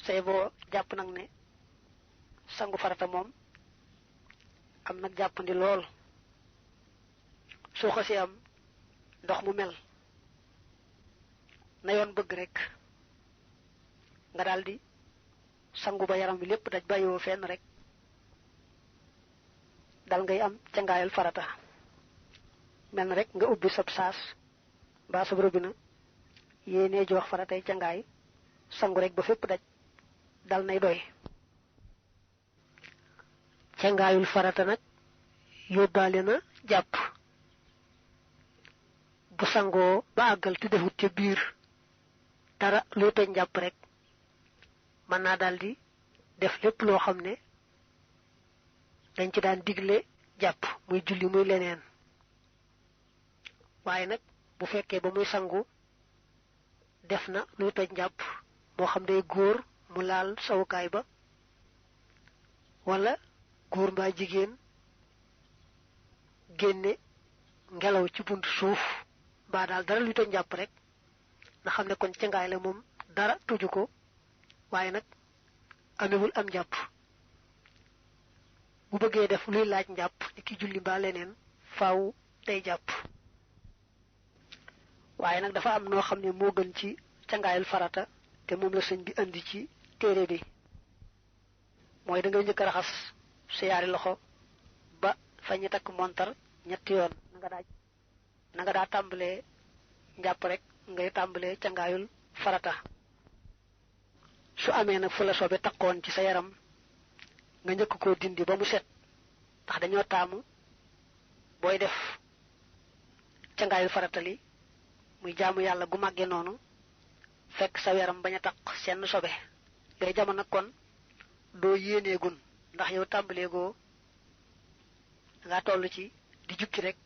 say bo japp nak ne sangu farata mom am nak jappandi lol so xasse am ndox mu mel na yoon bëgg rek nga daldi sangu ba yaram bi lepp daj bayo fenn rek dal ngay am ca ngaayal farata mel rek nga ubbi sab saas ba sa robina yene jox faratay ca ngaay sangu rek ba fepp daj dal nay doy ca ngaayul farata nak yobale na japp bu sango ba agal ti defut ci biir dara lu toj japp rek man na daldi def lepp lo xamne dañ ci daan diglé japp muy julli muy leneen waye nak bu fekke ba muy sangu def na lu toj japp mo xam day goor mu laal sawukaay ba wala goor ba jigen génné ngelaw ci buntu suuf ba dal dara lu toj japp rek na xamne kon ci ngaay la mom dara tuju ko waye nak amewul am japp bu bëggee def luy laaj japp ki julli ba leneen faaw day japp waye nak dafa am no xamne mo gën ci cangaayal farata te mom la señ bi andi ci téré bi moy da nga ñëk raxas sa yaari loxo ba fañi tak montar ñetti yoon nga da tambalé japp rek ngay tambalé cangaayul farata su amé nak fu la sobé takkon ci sa yaram nga ñëk ko dindi ba mu set tax dañoo taamu boy def cangaayul farata li muy jaamu yalla gu magge nonu fekk sa yaram baña tak sen sobe day jamono kon do yene gun ndax yow tambalé go nga tollu ci di jukki rek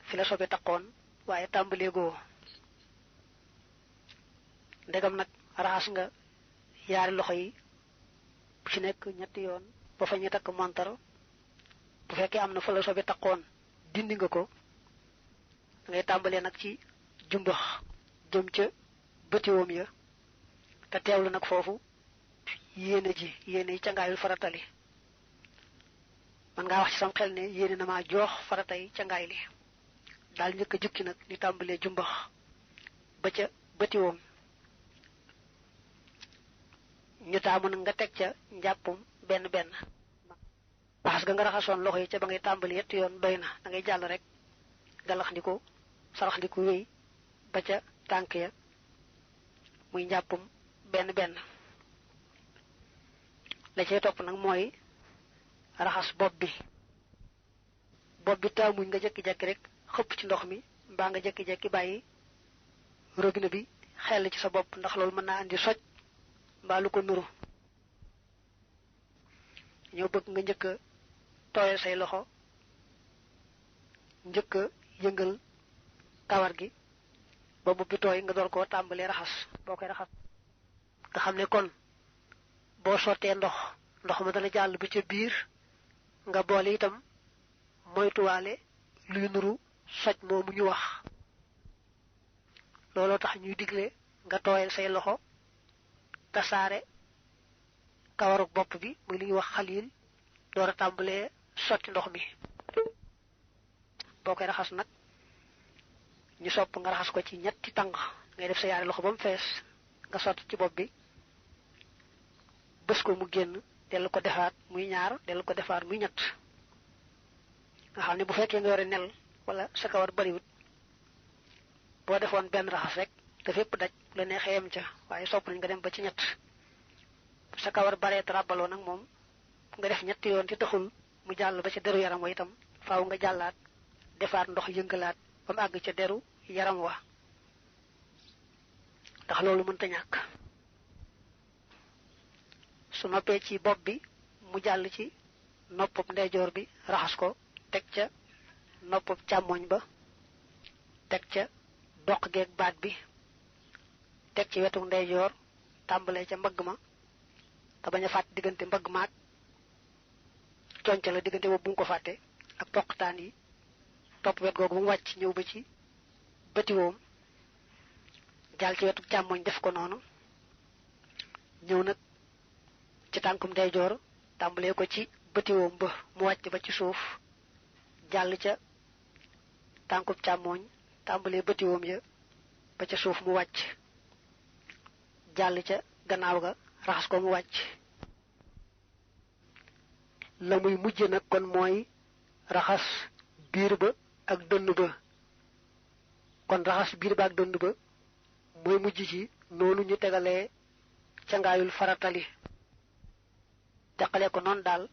fi la sobe takkon waye tambalé go ndegam nak raxas nga yaari loxo yi ci nek ñetti yoon ba fa ñu tak montar bu fekke amna fa la sobe takkon dindi nga ko ngay tambalé nak ci jumbax jëm ca bëti wom ya ta teewlu nak fofu yene ji yene ci ngaayul faratali man nga wax ci sam xel ne yene na ma jox faratay ci ngaay li dal ñëk jukki nak di tambalé jumbax ba ca bëti wom ñu taamu nga tek ca njàppum benn benn parce que nga raxasoon loxo yi ca ba ngay tàmbali yett yoon doy na da ngay jàll rek galaxndiko saraxndiko wéy ba ca tànk ya muy njàppum benn benn la cay topp nag mooy raxas bopp bi taamuñ nga jekki-jekki rek xëpp ci ndox mi mbaa nga jekki-jekki bàyyi robinet bi xel ci sa bopp ndax loolu mën naa andi soj mbaa lu ko nuru ñoo bëgg nga njëkk tooyal say loxo njëkk yëngal kawar gi ba bu tooy nga door koo tàmbalee raxas boo koy raxas nga xam ne kon boo sottee ndox ma dana jàll ba ca biir nga boole itam moytuwaale luy nuru soj moomu ñu wax looloo tax ñuy digle nga tooyal say loxo tasaare kawaruk bopp bi muy li ñuy wax xalil door a tàmbalee sotti ndox mi boo koy raxas nag ñu sopp nga raxas ko ci ñetti tang ngay def sa yaari loxo ba mu fees nga sotti ci bopp bi bës ko mu génn dellu ko defaat muy ñaar dellu ko defaat muy ñett nga xam ne bu fekkee nga yore nel wala sa kawar bariwut boo defoon benn raxas rek te fépp daj la neexee yem ca waaye sopp nañ nga dem ba ci ñett sa kawar baree trabaloo nag moom nga def ñetti yoon ci taxul mu jàll ba ci deru yaram wa itam faaw nga jàllaat defaat ndox yëngalaat ba mu àgg ca deru yaram wa tax loolu mënta ñàkk su noppee ci bopp bi mu jàll ci noppub ndeyjoor bi raxas ko teg ca noppub càmmoñ ba teg ca doq geeg baat bi teg ci wetu ndeyjoor tàmbalee ca mbagg ma te bañ a fàtte diggante mbagg maag conca la diggante boobu bu ko fàtte ak poqtaan yi topp wet googu bu mu wàcc ñëw ba ci bëti woom jàll ci wetu càmmoñ def ko noonu ñëw nag ci tànkum ndeyjoor tàmbalee ko ci bëtiwoom ba mu wàcc ba ci suuf jàll ca tànkub càmmooñ tàmbalee bëtiwoom ya ba ca suuf mu wàcc jàll ca gannaaw ga raxas ko mu wàcc la muy mujj nag kon mooy raxas biir ba ak dënn ba kon raxas biir ba ak dënn ba mooy mujj ci noonu ñu tegalee cangaayul faratali teqale ko noonu daal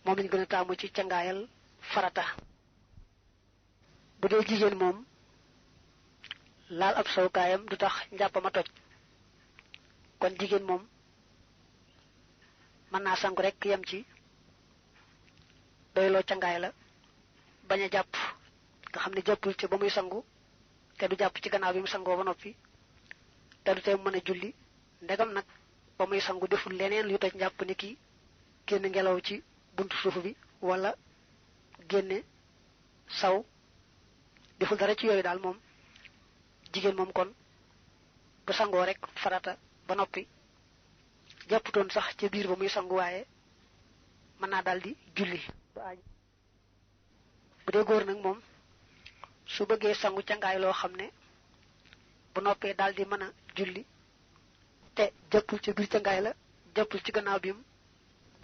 moom lañ gën a taamu ci cangaayal farata bu dee jigéen moom laal ab sawkaayam du tax njàppama toj kon jigéen moom mën naa sangu rek yem ci doyloo cangaay la bañ a jàpp nga xam ne jàppul ci ba muy sangu te du jàpp ci gannaaw bi mu sangoo ba noppi te du tee mën a julli ndegam nag ba muy sangu deful leneen lu toj njàpp ni ki génn ngelaw ci buntu suuf bi wala génne saw deful dara ci yooyu daal moom jigéen moom kon bu sangoo rek farata ba noppi jàpputoon sax ca biir ba muy sangu waaye mën naa daal di julli bu dee góor nag moom su bëggee sangu cangaay loo xam ne bu noppee daal di mën a julli te jàppul ca biir cangaay la jàppul ci gannaaw bi mu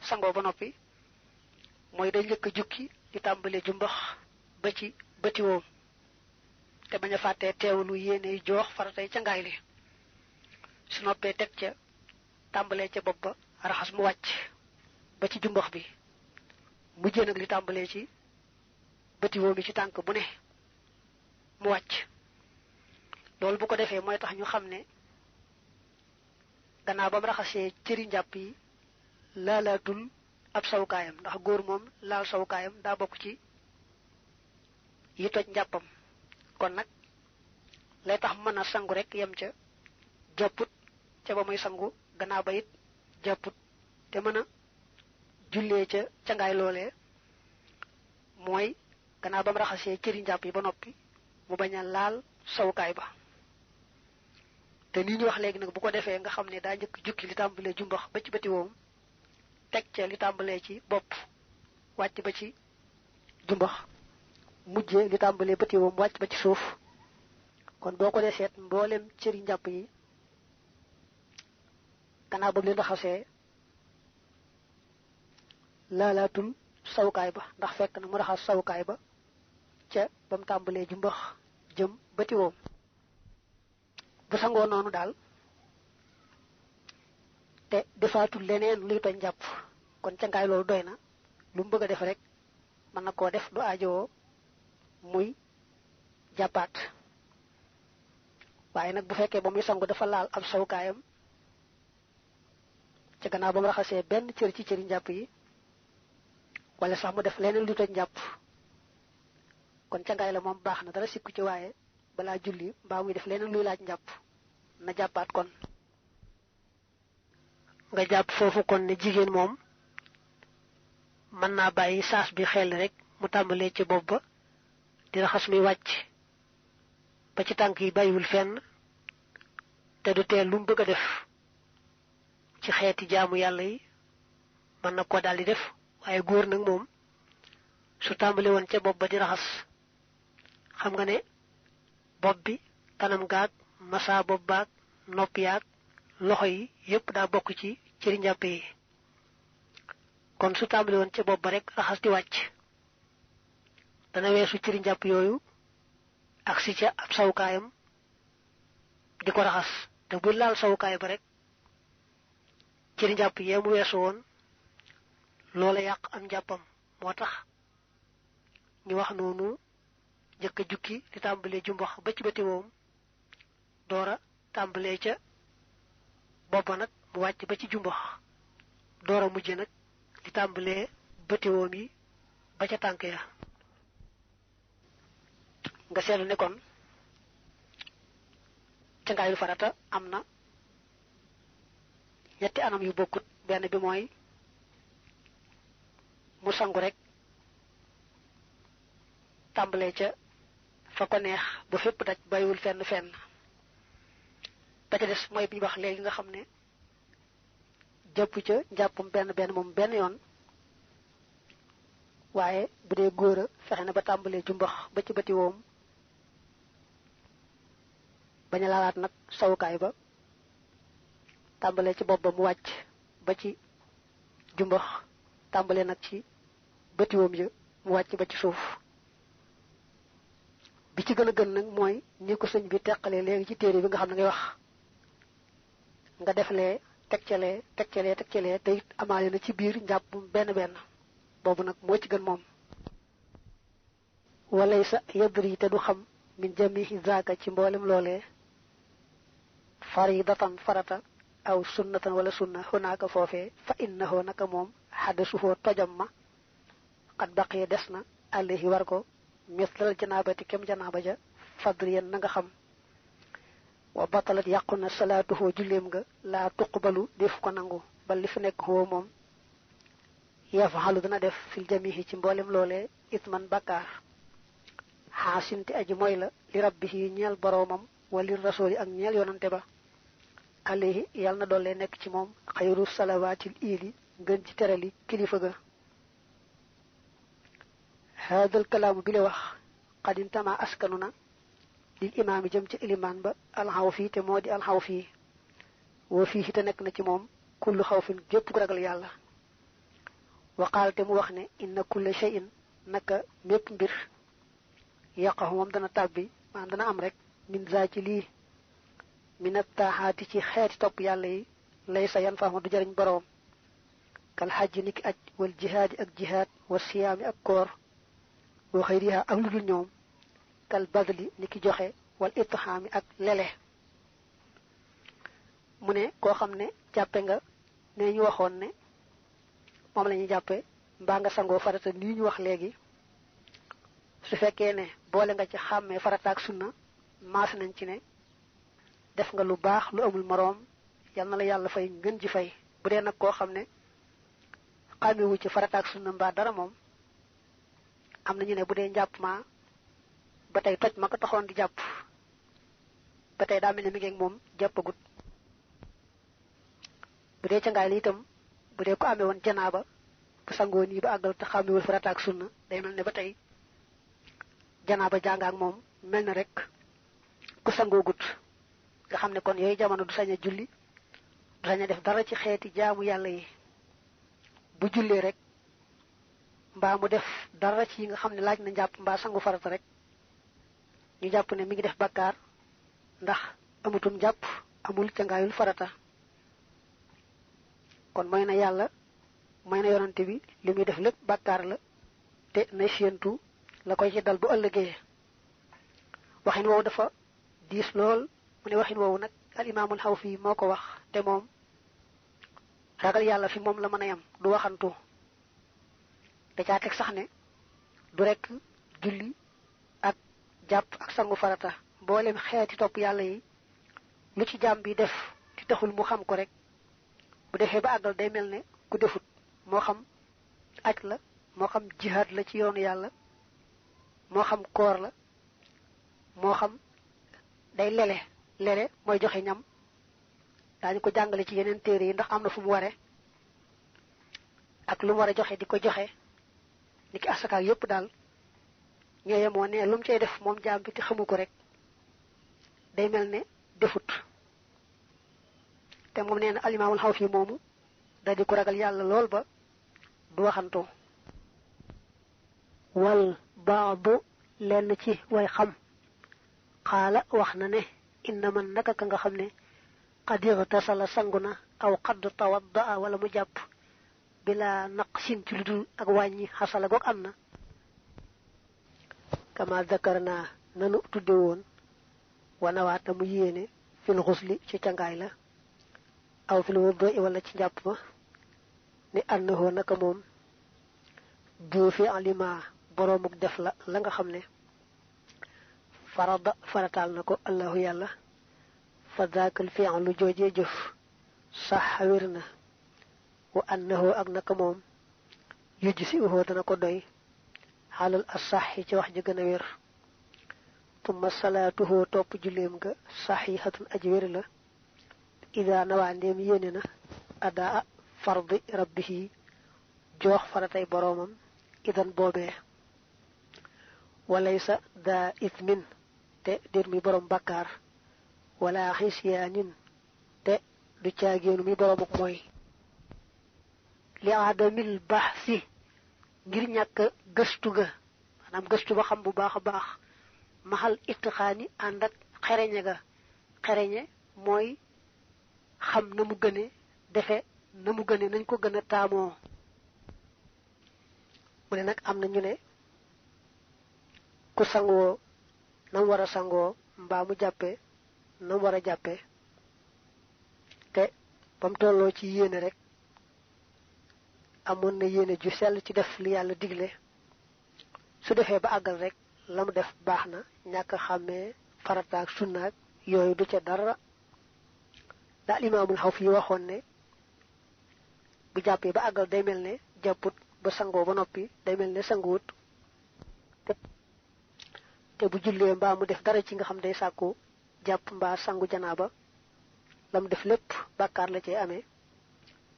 sangoo ba noppi mooy day njëkk a jukki di tàmbalee jumbax ba ci bëti woom te bañ a fàttee teewlu yéene joox faratay cangaay li su noppee teg ca tàmbalee ca bopp ba raxas mu wàcc ba ci jumbax bi mujjee nag li tàmbalee ci bëti woom bi ci tànk bu ne mu wàcc loolu bu ko defee mooy tax ñu xam ne gannaaw ba mu raxasee cëri njàpp yi laalaatul ab sawukaayam ndax góor moom laal sawukaayam daa bokk ci yi toj njàppam kon nag lay tax mën a sangu rek yem ca jàpput ca ba muy sangu gannaaw ba it jàpput te mën a jullee ca cangaay loolee mooy gannaaw ba mu raxasee cëri njàpp yi ba noppi mu bañ a laal sawukaay ba te ni ñu wax léegi nag bu ko defee nga xam ne daa njëkk jukki li tàmbalee jumbax ba ci bëti woom teg ca li tàmbalee ci bopp wàcc ba ci jumbax mujjee li tàmbalee bëti woom wàcc ba ci suuf kon boo ko dee seet mboolem cëri njàpp yi gannaaw ba leen raxasee laalaatul sawukaay ba ndax fekk na mu raxas sawukaay ba ca ba mu tàmbalee jumbax jëm bëti woom bu sangoo noonu daal te defaatul leneen luy toj njàpp kon cangaay loolu doy na lu mu bëgg a def rek mën na koo def du aajowoo muy jàppaat waaye nag bu fekkee ba muy sangu dafa laal ab sawukaayam ca gannaaw ba mu raxasee benn cër ci cëri njàpp yi wala sax mu def leneen luy toj njàpp kon cangaay la moom baax na dara sikku ci waaye balaa julli mbaa muy def leneen luy laaj njàpp na jàppaat kon nga jàpp foofu kon ne jigéen moom mën naa bàyyi saas bi xel rek mu tàmbalee ci bopp ba di raxas muy wàcc ba ci tànk yi bàyyiwul fenn te du teel lu mu bëgg a def ci xeeti jaamu yàlla yi mën na ko daal di def waaye góor nag moom su tàmbale woon ca bopp ba di raxas xam nga ne bopp bi kanam gaag masa bopp baag nopp yaag loxo yi yépp daa bokk ci cëri njàpp yi kon su tàmbali woon ca bopp ba rek raxas di wàcc dana weesu cëri njàpp yooyu ak si ca ab sawukaayam di ko raxas te bu laal sawukaay ba rek cëri njàpp yee mu weesu woon loola yàq am njàppam moo tax ñu wax noonu njëkk a jukki di tàmbalee jumbax ba ci bëti woom doora tàmbalee ca boppa nag mu wàcc ba ci jumbax doora mujj nag di tàmbalee bëti woom yi ba ca tànk ya nga seetlu ne kon cangaayul farata am na ñetti anam yu bokkut benn bi mooy mu sangu rek tàmbalee ca fa ko neex ba fépp daj bàyyiwul fenn fenn ba ca des mooy bi ñu wax léegi nga xam ne jàpp ca njàppum benn moom benn yoon waaye bu dee góor a fexe na ba tàmbalee jumbax ba ci bëti woom bañ a laalaat nag sawukaay ba tàmbalee ci bopp ba mu wàcc ba ci jumbax tàmbalee nag ci bëti woom ya mu wàcc ba ci suuf bi ci gën a gën nag mooy ñi ko sëñ bi teqalee léegi ci téere bi nga xam ne ngay wax nga deflee tegcalee te it amaale na ci biir njàpp benn boobu nag moo ci gën moom walay sa yadri te du xam min jamihi zaaka ci mboolem loolee faridatan farata aw sunnatan wala sunna hunaaka foofee fa innahu naka moom xadasuhoo tojam ma xat baqiya des na alayhi war ko mislal janaabati kem janaaba ja fadriyan na nga xam wa batalat yàqu na salaatuhoo julleem nga laa tuqbalu def ko nangu bal li fi nekk hoo moom yafaxalu dana def fil jamihi ci mboolem loolee itman bakkaar xaasinti aji mooy la li rabbihi ñeel boroomam wali rasuli ak ñeel yonante ba alayhi yàlla na doole nekk ci moom xayru salawaatil iili ngën ci terali kilifa ga haadal kalaamu bi le wax xadintama askanu na lil imaam yi jëm ci ilimaan ba alxawfi te moo di alxawfi woo fii te nekk na ci moom kullu xawfin gépp gu ragal yàlla waqaal te mu wax ne inna kulla shay'in naka mépp mbir yaqahu moom dana tàbbi maanaam dana am rek min za ci lii minat taaxaati ci xeeti topp yàlla yi lay sa yan faama du jariñ boroom kal xajji niki aj wal jihaadi ak jihaad wa siyaami ak koor wa xayriha ak lu dul ñoom kal badli niki joxe wal itxaami ak lele mu ne koo xam ne jàppe nga ne ñu waxoon ne moom la ñuy jàppe mbaa nga sangoo farata nii ñu wax léegi su fekkee ne boole nga ci xàmmee farata ak sunna maas nañ ci ne def nga lu baax lu amul moroom yal na la yàlla fay ngën ji fay bu dee nag koo xam ne xàmmewu ci farata ak sunna mbaa dara moom am nañu ne bu dee njàpp ma ba tey toj ma ko taxoon di jàpp ba tey daa mel ne mi ngi moom jàppagut bu dee ca ngaay li itam bu dee ko amee woon janaaba bu sangoo nii ba àggal te xàmmewul farata ak sunna day mel ne ba tey janaaba jàng ak moom mel na rek ku sangoo gut nga xam ne kon yooyu jamono du sañ a julli du sañ a def dara ci xeeti jaamu yàlla yi bu jullee rek mbaa mu def dara ci yi nga xam ne laaj na njàpp mbaa sangu farata rek ñu jàpp ne mi ngi def bakkaar ndax amutum jàpp amul cangaayul farata kon mooy na yàlla mooy na yonante bi li muy def lépp bakkaar la te na séentu la koy ci dal bu ëllëgee waxin woowu dafa diis lool mu ne waxin woowu nag al imaamul Xawfi moo ko wax te moom ragal yàlla fi moom la mën a yam du waxantu da caa teg sax ne du rekk julli ak jàpp ak sangu farata mboolem xeeti topp yàlla yi lu ci jaam bi def ti taxul mu xam ko rek bu defee ba àggal day mel ne ku defut moo xam aj la moo xam jihaad la ci yoonu yàlla moo xam koor la moo xam day lele mooy joxe ñam daañu ko jàngale ci yeneen téere yi ndax am na fu mu ware ak lu mu war a joxe di ko joxe ni ki asaka yépp daal ñooye moo ne lu mu cay def moom jaam bi te xamu ko rek day mel ne defut te moom nee na alimaamul Xawfi moomu da di ko ragal yàlla lool ba du waxantoo wal baadu lenn ci way xam xaala wax na ne inna man naka ka nga xam ne qad ightasala sangu na aw qad tawaddaa wala mu jàpp bila naqsin ci lu dul ak wàññi xasala goog am na kama zakarna nanu tudde woon wanawaata mu yéene fil xusli ci cangaay la aw fil wudu wala ci njàpp ma ni annahu naka moom du fi alima boroomuk def la nga xam ne farada farataal na ko allahu yàlla fa daakal fi'lu joojee jëf sax wér na wa annahu ak naka moom yujzi'uhu dana ko doy xaalal asaxi ci wax ji gën a wér tumma salaatuhu topp julleem nga saxihatun aji wér la ida nawaa ndéem yéene na adaa fardi rabbihi jox faratay boromam idan boobee walaysa daa ithmin te dir mi borom bakkaar wala xisyaanin te du caageenu mi boromuk mooy li adamil baxsi ngir ñàkk gëstu ga maanaam gëstu ba xam bu baax a baax maxal itixaani ànd ak xereñe ga xereñe mooy xam na mu gëne defe na mu gëne nañ ko gën a taamoo mu ne nag am na ñu ne ku sangoo nam war a sangoo mbaa mu jàppe nam war a jàppe te bam tolloo ci yéene rek amoon na yéene ju sell ci def li yàlla digle su defee ba àggal rek la mu def baax na ñàkk xàmmee farataak sunnaak yooyu du ca dara daal imaamul xaw fi waxoon ne bu jàppee ba àggal day mel ne jàpput ba sangoo ba noppi day mel ne sanguwut te bu jullee mbaa mu def dara ci nga xam day sàkku jàpp mbaa sangu janaaba la mu def lépp bàkkaar la cay amee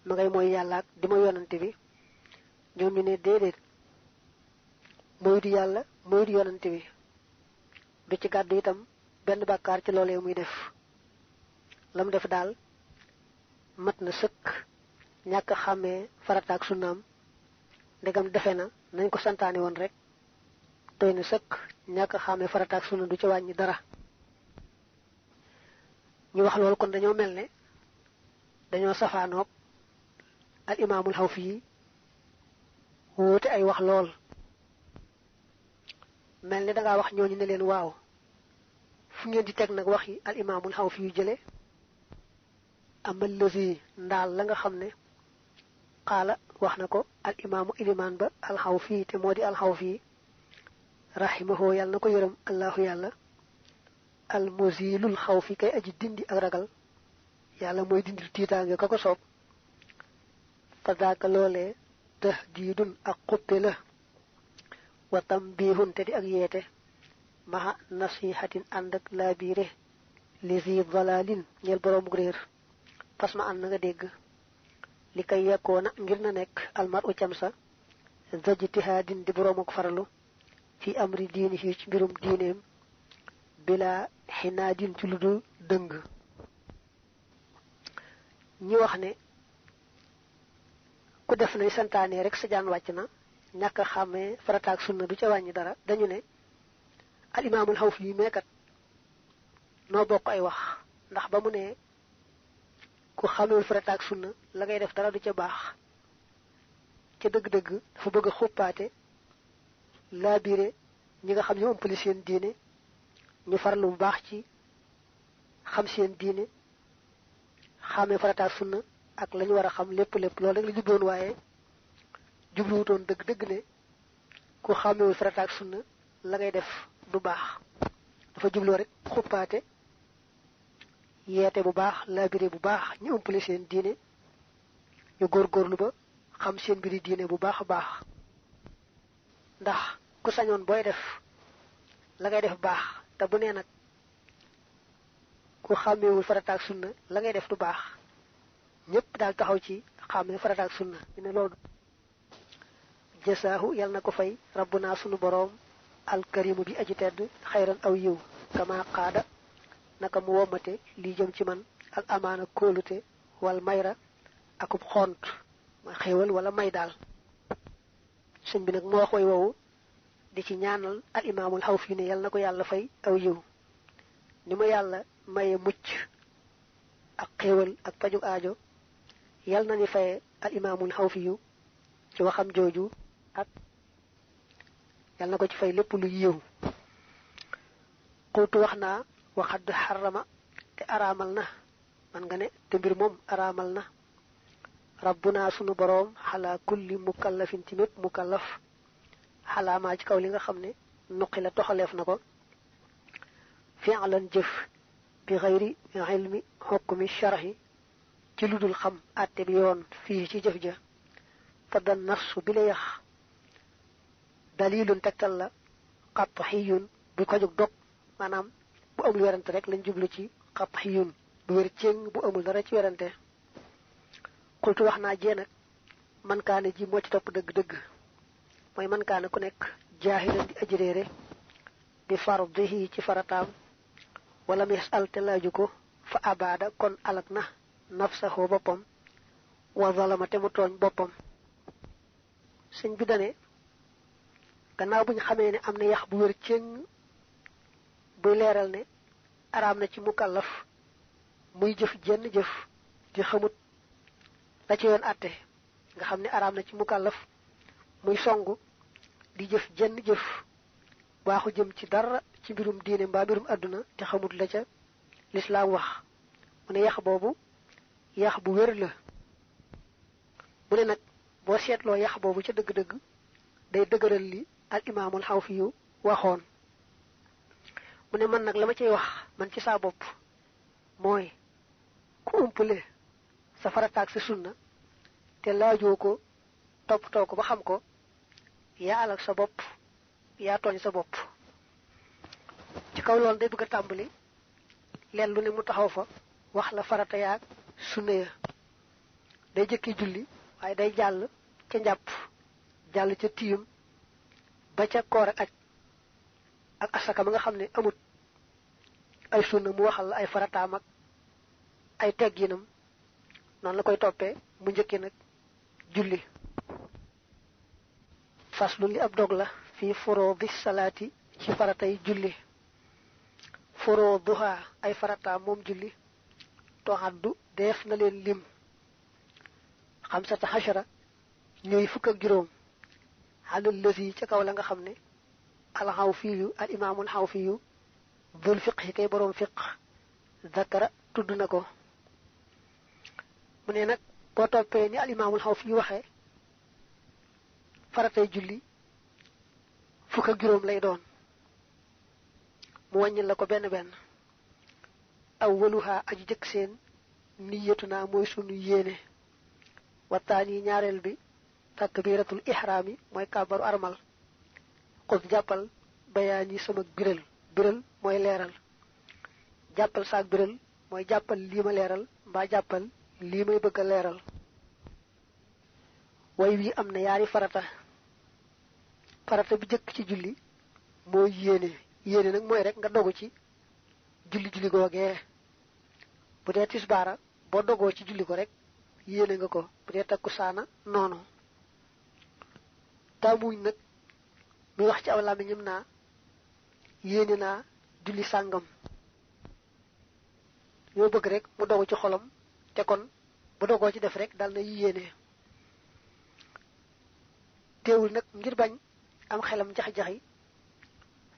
ma ngay mooy yàlla ak di ma yonante bi ñoom ñu ne déedéet mooy du yàlla mooy du yonante bi du ci gàddu itam benn bàkkaar ci loolee muy def la mu def daal mat na sëkk ñàkk a xàmmee farataak sunnaam ndegam defe na nañ ko santaane woon rek doy na sëkk ñàkk a xàmmee farataak sunna du ci wàññi dara ñu wax loolu kon dañoo mel ne dañoo safaanoog al imaamul Xawfi yi wóote ay wax lool mel ne dangaa wax ñooñu ne leen waaw fu ngeen di teg nag wax yi al imaamul Xawfi yu jële amal lësi ndaal la nga xam ne xaala wax na ko al imaamu ilimaan ba al Xawfi te moo di al Xawfi rahimahu yàlla na ko yërëm allahu yàlla al muzilul Xawfi kay aji dindi ak ragal yàlla mooy dindil tiitaange ka ko soob fa daaka loolee tahdiidun ak xuppe la wa tambihun te di ak yeete maha nasihatin ànd ak laabiire li zi dalalin ñeel boroomu réer fas ma ànd na nga dégg li kay yekkoona ngir na nekk almar u cam sa zajtihaadin di boroomuk farlu fi amri diini ci mbirum diineem bila xinaadin ci lu dul dëng ñi wax ne ku def nañ santaane rek sa jaan wàcc na ñàkk a xàmmee farataak sunna du ca wàññi dara dañu ne al imaamul Xawfi yi meekat noo bokk ay wax ndax ba mu ne ku xàmmewul farataak sunna la ngay def dara du ca baax ca dëgg-dëgg dafa bëgg a xuppaate laabire ñi nga xam ñu ëmpali seen diine ñu farlu bu baax ci xam seen diine xàmmee farataak sunna ak lañu war a xam lépp loolu rek la jubloon waaye jubluwutoon dëgg-dëgg ne ku xàmmewul farataak sunna la ngay def du baax dafa jubloo rek xuppaate yeete bu baax laabire bu baax ñu ëmpale seen diine ñu góorgóorlu ba xam seen mbiri diine bu baax a baax ndax ku sañoon booy def la ngay def baax te bu nee nag ku xàmmewul farataak sunna la ngay def du baax ñëpp daal taxaw ci xàmmee farataak sunna ñu ne loolu jasaahu yàlla na ko fay rabbuna sunu boroom alkarimu bi aji tedd xayran aw yiw kama qaada naka mu womate lii jëm ci man al amaana kóolute wal mayra akub xont mooy xéewal wala may daal sëñ bi nag moo wax way woowu di ci ñaanal al imaamul Xawfi ne yàlla na ko yàlla fay aw yiw ni ma yàlla maye mucc ak xéewal ak pajug aajo yàlla na ni faye al imaamul Xawfi yu ci waxam jooju ak yàlla na ko ci fay lépp lu yiw xultu wax naa waxadd xarama te araamal na man nga ne te mbir moom araamal na rabbuna sunu boroom xalaa kulli mukallafin ci mépp mukallaf xalaa maa ci kaw li nga xam ne nuqi la toxaleef na ko fi'lan jëf bi xayri ilmi xukmi sharhi ci lu dul xam àtte bi yoon fii ci jëf ja fa dan nafsu bi la yax dalilun tegtal la qat'iyun bu ko jóg dog maanaam bu amul werante rek lañ jublu ci qat'iyun bu wér céng bu amul dara ci werante xultu wax naa jee nag man kaane ji moo ci topp dëgg-dëgg mooy man kaane ku nekk jaahilan di aji réere bi fardihi ci farataam wala mis al te laaju ko fa abada kon alak na nafsahu boppam wa zalama te mu tooñ boppam sëñ bi dane gannaaw buñ xamee ne am na yax bu wér cëng buy leeral ne araam na ci mukallaf muy jëf jenn jëf di xamut la ci yoon àtte nga xam ne araam na ci mukallaf muy songu di jëf jenn jëf waaxu jëm ci dara ci mbirum diine mbaa mbirum àdduna te xamut la ca lislaam wax mu ne yax boobu yax bu wér la mu ne nag boo seetloo yax boobu ca dëgg-dëgg day dëgëral li al imaamul Xawfi yu waxoon mu ne man nag la ma ciy wax man ci saa bopp mooy ku umpale sa farataak sa sunna te laajoo ko toppatoo ko ba xam ko yaa alal sa bopp yaa tooñ sa bopp ci kaw loolu day bëgg a tàmbali leen lu ne mu taxaw fa wax la farata yaak sunna ya day jëkki julli waaye day jàll ca njàpp jàll ca tiim ba ca koor ak aj ak asaka ma nga xam ne amut ay sunna mu waxal la ay farataam ak ay tegginam noonu la koy toppee mu njëkkee nag julli faslu li ab dog la fi furudi salaati ci faratay julli furuduha ay farataam moom julli toxaddu def na leen lim xamsata xashara ñooy fukk ak juróom xalal lësi ca kaw la nga xam ne alxawfiyu al imaamul xawfiyu dul fiq yi kay boroom fiq zakara tudd na ko mu ne nag boo toppee ni al imaamul xawfiyu waxee faratay julli fukk ak juróom lay doon mu wàññil la ko benn benn awwaluha aji jëkk seen niyatu naa mooy sunu yéene wattaani ñaareel bi takbiratul ihraami mooy kàbbaru armal xus jàppal bayaan yi sama biral biral mooy leeral jàppal saak biral mooy jàppal lii ma leeral mbaa jàppal lii may bëgg a leeral way wi am na yaari farata bi jëkk ci julli mooy yéene nag mooy rek nga dogu ci julli googee bu dee tisbaara boo dogoo ci julli ko rek yéene nga ko bu dee takkusaana noonu taamuñ nag muy wax ci aw làmmiñam naa yéene naa julli sàngam ñoo bëgg rek mu dogu ci xolam te kon bu dogoo ci def rek dal na yéene teewul nag ngir bañ am xelam jax-jaxi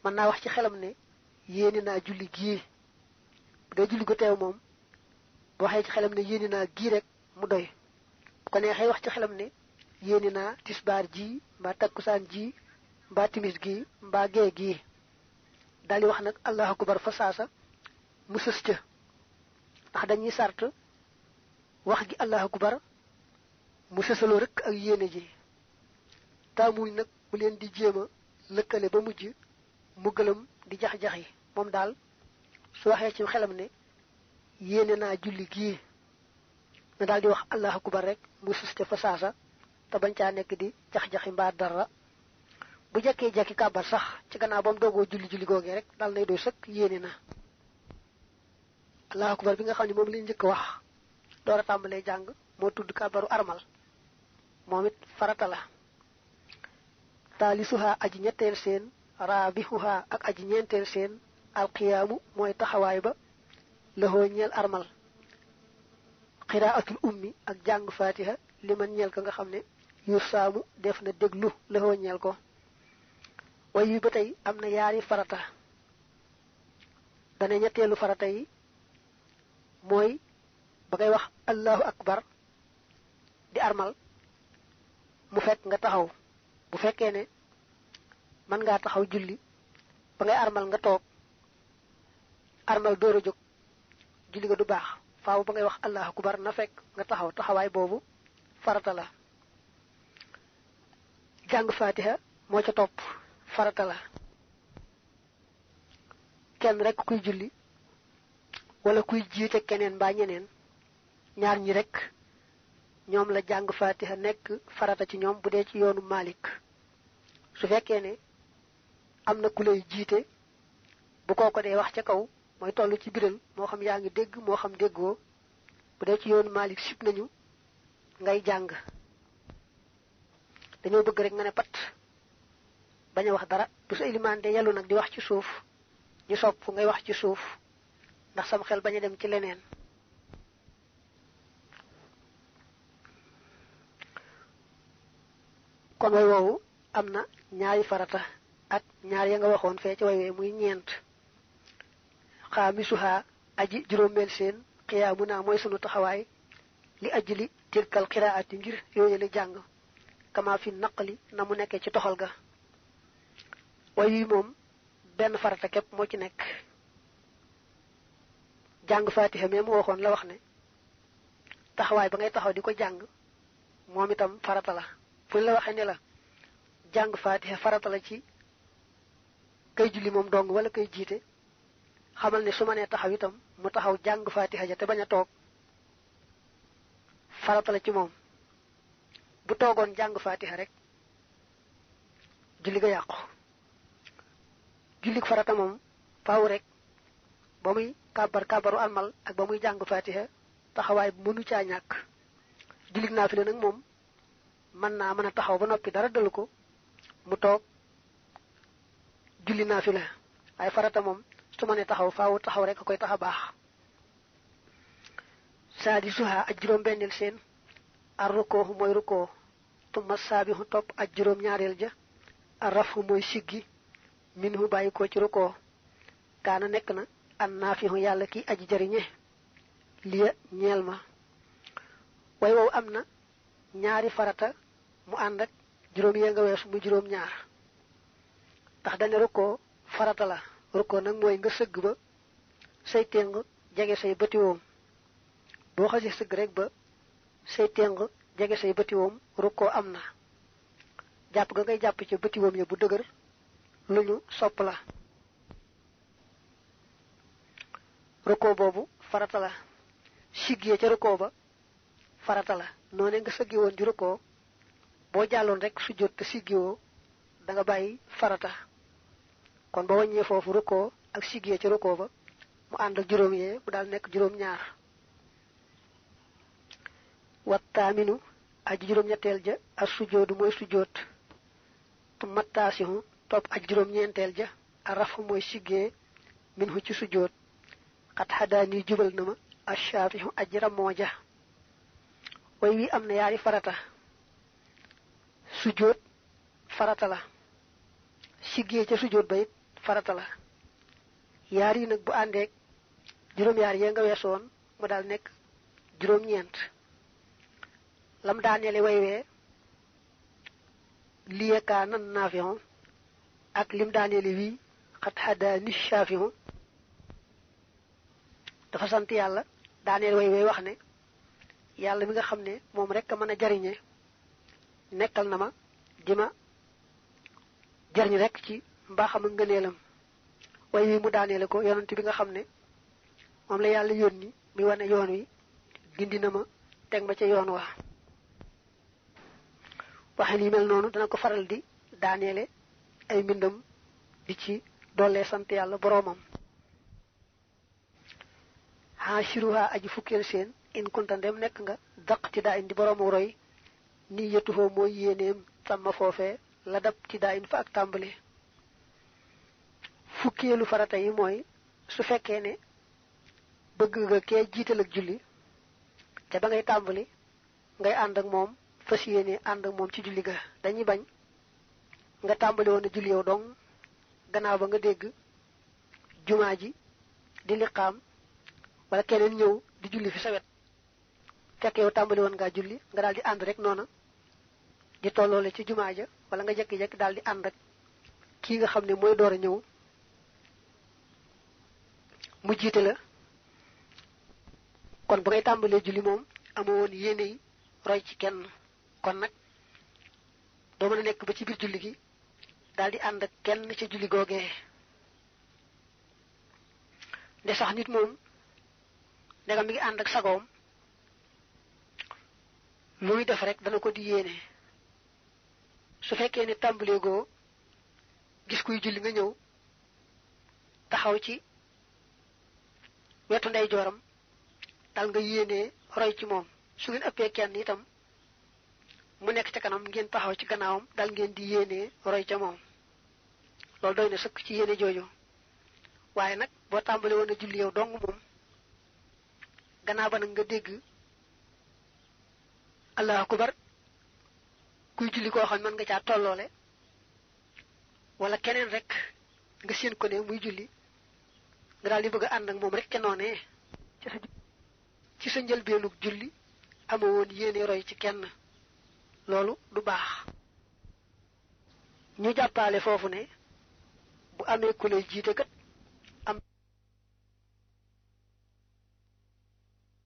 mën naa wax ci xelam ne yéene naa julli gii bu dee julli ko teew moom bu waxee ci xelam ne yéene naa gii rek mu doy bu ko neexee wax ci xelam ne yéene naa tisbaar ji mbaa takkusaan ji mbaa timis gi mbaa gee gii daal di wax nag allahu akbar fa saasa mu sës ca ndax dañuy sart wax gi allahu akbar mu sësaloo rek ak yéene ji taamuñ nag mu leen di jéem a lëkkale ba mujj mu gëlëm di jax-jax yi moom daal su waxee ci xelam ne yéene naa julli gii na daal di wax allahu akbar rek mu sës ca fa saasa te bañ caa nekk di jax-jaxi mbaa dara bu jekkee jekki kàbbar sax ci gannaaw ba mu doogoo julli googee rek dal nay doy sëkk yéene na allahu akbar bi nga xam ne moom li njëkk wax door a tàmbalee jàng moo tudd kàbbaru armal moom it farata la taalisuha aji ñetteel seen raabihuha ak aji ñeenteel seen alqiyaamu mooy taxawaay ba lahoo ñeel armal qiraatul ummi ak jàng fatiha li man ñeel ko nga xam ne yu saamu def na déglu lahoo ñeel ko way wi ba tey am na yaari farata dana ñetteelu farata yi mooy ba ngay wax allahu akbar di armal mu fekk nga taxaw bu fekkee ne mën ngaa taxaw julli ba ngay armal nga toog armal door a jóg julli ga du baax faaw ba ngay wax allahu akbar na fekk nga taxaw taxawaay boobu farata la jàng fatiha moo ca topp farata la kenn rek kuy julli wala kuy jiite keneen mbaa ñeneen ñaar ñi rek ñoom la jàng fatiha nekk farata ci ñoom bu dee ci yoonu Malik su fekkee ne am na ku lay jiite bu kooko dee wax ca kaw mooy toll ci biral moo xam yaa ngi dégg moo xam déggoo bu dee ci yoonu Malik sib nañu ngay jàng dañoo bëgg rek nga ne pat bañ a wax dara bu sa ilimaan de yellu nag di wax ci suuf ñu sopp ngay wax ci suuf ndax sam xel bañ a dem ci leneen kon way woowu am na ñaari farata ak ñaar ya nga waxoon fee ci way wee muy ñeent xaamisuha aji juróomeel seen xiyaamuna mooy sunu taxawaay li ajli tilkal qiraati ngir yooyu la jàng kama fi naqli na mu nekkee ci toxal ga way wi moom benn farata képp moo ci nekk jàng fatiha mais mu waxoon la wax ne taxawaay ba ngay taxaw di ko jàng moom itam farata la fu la waxee ne la jàng fatiha farata la ci kay julli moom dong wala kay jiite xamal ne su ma nee taxaw itam mu taxaw jàng fatiha ja te bañ a toog farata la ci moom bu toogoon jàng fatiha rek julli ga yàqu jullik farata moom faaw rek ba muy kabaru almal ak ba muy jàng fatiha taxawaay bu mënu caa ñàkk jullik naafila nag moom mën naa mën a taxaw ba noppi dara dalu ko mu toog julli naafila waaye farata moom su ma ne taxaw faaw taxaw rek a koy tax a baax saadi suha ak juróom benneel seen ar rukoo mooy rukoo tumma saabihu topp ak juróom ñaareel ja ar rafu mooy siggi minhu bàyyi ko ci rukoo kaana nekk na an naafihu yàlla ki aji jariñe liya ñeel ma way wow am na ñaari farata mu ànd ak juróom yee nga weesu mu juróom ñaar ndax dane rukkoo farata la rukkoo nag mooy nga sëgg ba say téng jege say bëtiwoom boo xasee sëgg rek ba say téng jege say bëtiwoom rukkoo am na jàpp ga ngay jàpp ci bëtiwoom ya bu dëgër lu ñu sopp la rukkoo boobu farata la siggee ca rukkoo ba farata la noone nga sëggi woon di rukkoo boo jàlloon rek sujjóot te siggiwoo da nga bàyyi farata kon ba wàññee foofu rukkoo ak siggee ca rukkoo ba mu ànd ak juróom yee mu daal nekk juróom ñaar wattaaminu aji juróom ñetteel ja ak sujjóotu mooy sujjóot tu mattaasihu topp ak juróom ñeenteel ja ak rafu mooy siggee minhu ci sujjóot xat xadaani jubal na ma ashaafihu aji ramoo ja way wi am na yaari farata sujjóot farata la siggee ca sujjóot ba it farata la yaar yi nag bu àndeek juróom yaar yee nga weesoon mu daal nekk juróom ñeent lam daaneele way wee liyekaa nan naafihu ak lim daaneele wii xat xaddaa ni shaafihu dafa sant yàlla daaneel way wee wax ne yàlla mi nga xam ne moom rek a mën a jariñe nekkal na ma di ma jariñ rek ci mbaaxam ak ngëneelam way wi mu daaneele ko yonent bi nga xam ne moom la yàlla yónni mi wane yoon wi gindi na ma teg ma ca yoon wa waxin yi mel noonu dana ko faral di daaneele ay mbindam di ci dollee sant yàlla boroomam haashiruha aji fukkeel seen in kunta ndem nekk nga daq ti daa indi boroomu roy ni yetuhoo mooy yéeneem sàmma foofee la dab ci daa in fa ak tàmbali fukkeelu farata yi mooy su fekkee ne bëgg nga kee jiital ak julli te ba ngay tàmbali ngay ànd ak moom fas yéene ànd ak moom ci julli ga dañuy bañ nga tàmbali woon a julli yow dong gannaaw ba nga dégg jumaa ji di liqaam wala keneen ñëw di julli fi sa wet fekk yow tàmbali woon ngaa julli nga daal di ànd rek noona di tolloole ci jumaa ja wala nga jekki-jekki daal di ànd ak kii nga xam ne mooy door a ñëw mu jiite la kon ba ngay tàmbalee julli moom amoo woon yéene yi roy ci kenn kon nag doo mën a nekk ba ci biir julli gi daal di ànd ak kenn ci julli googee nde sax nit moom ndegam mi ngi ànd ak sagoom luy def rek dana ko di yéene su fekkee ne tàmbalee goo gis kuy julli nga ñëw taxaw ci wetu ndey jooram dal nga yéenee roy ci moom su ngeen ëppee kenn itam mu nekk ca kanam ngeen taxaw ci gannaawam dal ngeen di yéenee roy ca moom loolu doy na sëkk ci yéene jooju waaye nag boo tàmbale woon a julli yow dong moom gannaaw ba nag nga dégg allahu akbar kuy julli koo xam mën nga caa tolloole wala keneen rek nga seen ko ne muy julli nga daal di bëgg a ànd ak moom rek ca noonee ci sa njëlbeenug julli amoo woon yéene roy ci kenn loolu du baax ñu jàppaale foofu ne bu amee ku lay jiite kat